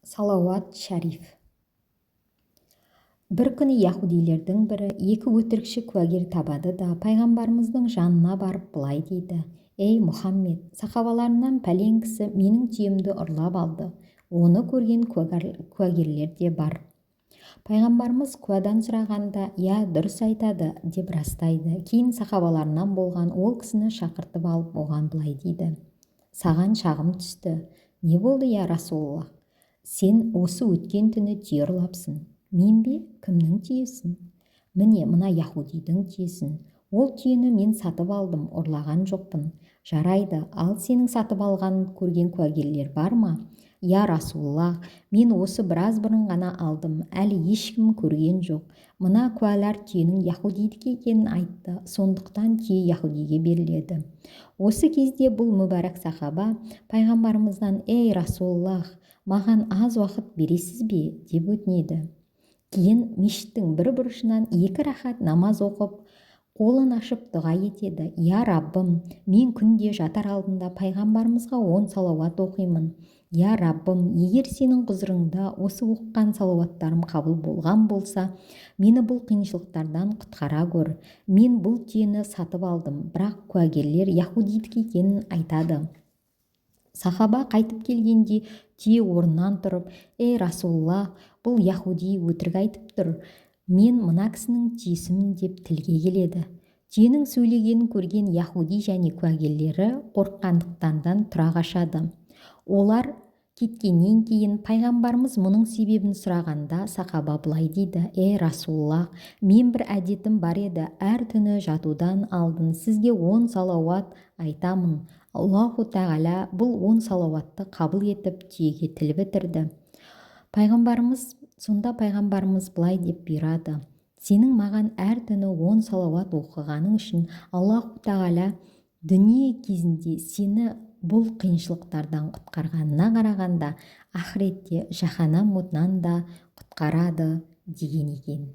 Салауат шариф. Бір күні яһудилердің бірі екі өтірікші куәгер табады да, пайғамбарымыздың жанына барып былай дейді: «Ей, Мұхаммед, сахабаларынан пәлен кісі менің түйемді ұрлап алды. Оны көрген куәгерлер де бар». Пайғамбарымыз куәдан сұрағанда, «Иә, дұрыс айтады», – деп растайды. Кейін сахабаларынан болған ол кісіні шақыртып алып, оған былай дейді: «Саған шағым түсті». «Не болды, я Расулаллах?» «Сен осы өткен түні түйе ұрлапсың». «Мен бе? Кімнің түйесін?» «Міне, мына яһудидің түйесін». «Ол түйені мен сатып алдым, ұрлаған жоқпын». «Жарайды, ал сенің сатып алғанын көрген куәгерлер бар ма?» «Я Расулаллах, мен осы біраз бұрын ғана алдым, әлі ешкім көрген жоқ. Мына куәлар түйенің яһудидікі екенін айтты, сондықтан түйе яһудиге беріледі». Осы кезде бұл мүбәрак сахаба пайғамбарымыздан: «Ей, Расулаллах, маған аз уақыт бересіз бе?» – деп өтінеді. Кейін мешіттің бір бұрышынан екі рахат намаз оқып, қолын ашып дұға етеді: «Я Раббым, мен күнде жатар алдында пайғамбарымызға 10 салауат оқимын. Я Раббым, егер сенің құзырыңда осы оқыған салауаттарым қабыл болған болса, мені бұл қиыншылықтардан құтқара көр. Мен бұл түйені сатып алдым, бірақ куәгерлер яһудидікі екенін айтады». Сахаба қайтып келгенде түйе орнынан тұрып: «Ей, Расулаллах, бұл яһуди өтірік айтып тұр, мен мына кісінің түйесімін», – деп тілге келеді. Түйенің сөйлегенін көрген яһуди және куәгерлері қорыққандықтан тұра қашады. Олар кеткеннен кейін пайғамбарымыз мұның себебін сұрағанда, сахаба былай дейді: «Ей, Расулаллах, мен бір әдетім бар еді, әр түні жатудан алдын сізге 10 салауат айтамын. Аллаху тағала бұл 10 салауатты қабыл етіп, түйеге тіл бітірді». Пайғамбарымыз сонда пайғамбарымыз былай деп бұйырады: «Сенің маған әр түні 10 салауат оқығаның үшін Аллаху тағала дүние кезінде сені бұл қиыншылықтардан құтқарғанына қарағанда, ақыретте жаһаннам отынан да құтқарады», – деген екен.